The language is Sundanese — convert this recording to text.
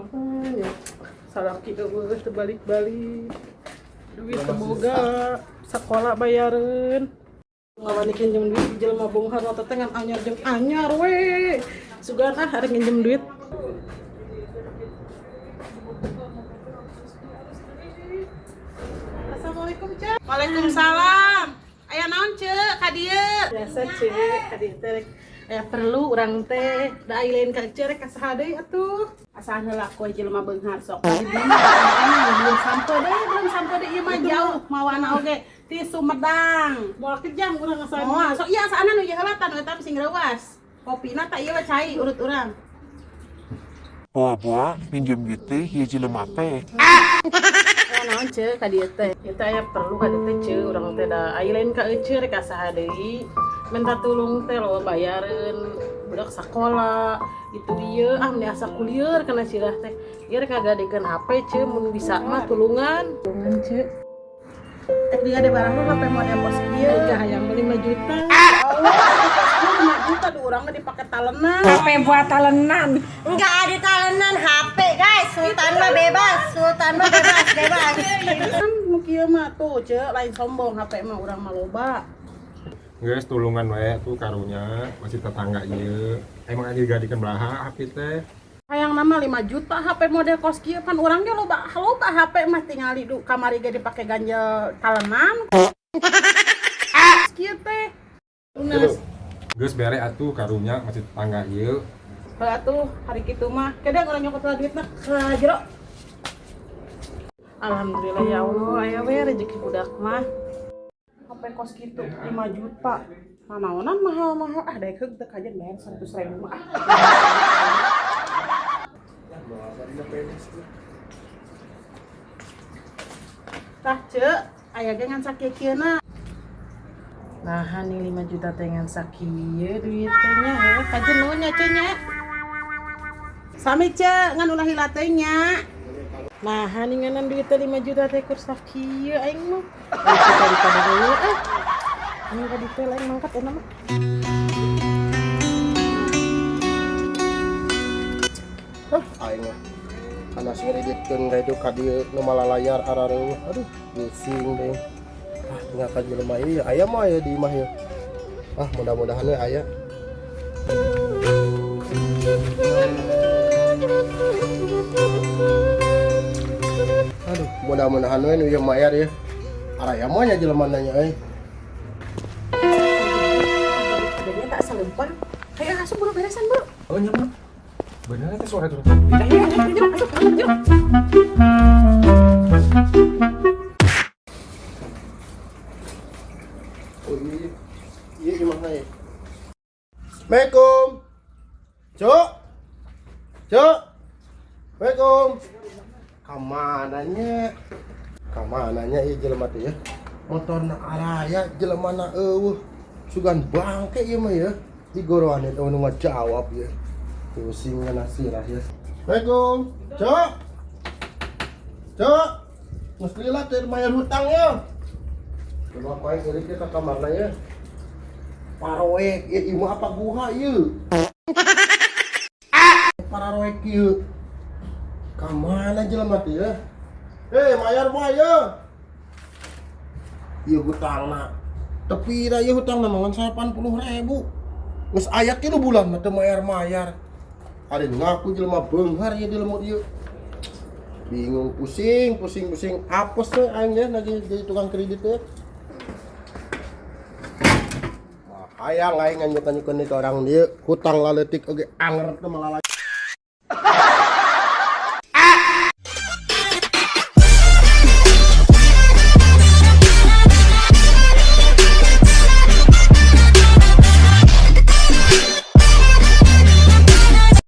Kumaha nya? Salaki euweuh teu balik-balik. Duit teu boga, sakola bayareun. Ngawani minjem duit jelema beunghar teh ngan anyar jeung anyar we. Sugan ah arek nginjem duit. Assalamualaikum, Cek. Waalaikumsalam. Aya naon, Cek? Ka dieu. Biasa, Cek, ka dieu teh rek aya perlu urang teh, da ai lain ka Cek rek ka saha deui atuh. Asaan heula koe jelema beunghar sok. Belum sampai deh, belum sampai deh ieu mah jauh mawana oge ti Sumedang. Moal kejam urang asaan. Oh, sok ieu asaana nu ieu heula tan eta sing reuas. Kopina tak ieu we cai urut urang. Boa-boa minjem duit teh ieu jelema teh. Aya naon, Cek, ka dieu teh? Ieu teh aya perlu ka dieu teh, Cek, urang teh da ai lain ka eceu rek ka saha deui. Minta tulung teh loba bayareun budak sakola itu ieu ah meni asa kulieur kana sirah teh. Ieu rek ngagadekeun HP, Cek, mun bisa mah tulungan. Tulungan, Cek. Ek digade barang lu HP model kos kieu. Ai hayang 5 juta. Allah, 5 juta di urang mah dipake talenan. HP buat talenan. Enggak ada talenan HP guys, Sultan mah bebas, Sultan mah bebas, bebas. Kan nu kieu mah tuh, Cek, lain sombong HP mah urang mah loba. Geus tulungan we tuh karunya masih tetangga ieu. Emang aja digadikeun belaha HP teh. Hayang nama 5 juta HP model kos kieu pan urang ge loba loba HP mah tingali du kamari ge dipake ganjel talenan. Kieu teh. Lunas. Geus bere atuh karunya masih tetangga ieu. Heula atuh hari kitu mah kadang urang nyokot lah duitna ka jero. Alhamdulillah ya Allah, aya we rezeki budak mah. HP kos kitu 5 juta. Nanaonan mahal-mahal ah daek heug teu kajen bayar 100 ribu mah ah. Tah, Cek, aya ge ngan sakieu-kieuna. Nah, nih 5 juta teh ngan sakieu duit teh nya, heuh kajen nuhun nya, Cek nya. Sami, Cek, ngan ulah hilap teh nya. Nah, nih nganan duit teh 5 juta teh kur sakieu aing mah. Aing kita dikadang ah. Aing ka dieu lain mangkat eta mah. Hah, aing mah. Anas ngeriditkeun redu ka dieu nu malalayar arareuweuh. Aduh, pusing deh. Ah, tinggal ka jelema ieu ya aya mah ya di imah ya. Ah, mudah-mudahan we aya. Aduh, mudah-mudahan we nu ieu mayar ya. Araya mah nya jelema nanya euy. Jadinya tak selempang. Ayo asup buru beresan buru. Oh nya mah. Bener teh suara tuh. Ayo ayo asup asup. Oh iya, iya imahna ya. Assalamualaikum. Cuk. Cuk. Assalamualaikum. Kamananya? Kamananya ieu jelema teh ya? Motorna araya jelemana eueuh. Sugan bangke ieu mah ya. Digoroan eta nu ngajawab ya. Pusing kana sirah ya. Assalamualaikum. Cuk. Cuk. Geus lila teh mayar hutang ya. Coba ku aing eureut ka kamarna ya. Paroek ieu imah apa guha ieu? Pararoek ieu. Ka mana jelema teh ya? Hei, mayar mah ya. Ieu hutangna. Tepi da ieu hutangna mah ngan 80.000. Geus aya 3 bulan mah teu mayar-mayar. Ari ngaku jelema beunghar ieu di lemut ieu. Bingung pusing, pusing, pusing. Apes teh aing ya lagi jadi tukang kredit teh. Hayang aing nganyuk-nganyukeun ka orang dieu, hutang laleutik oge anger teh malah.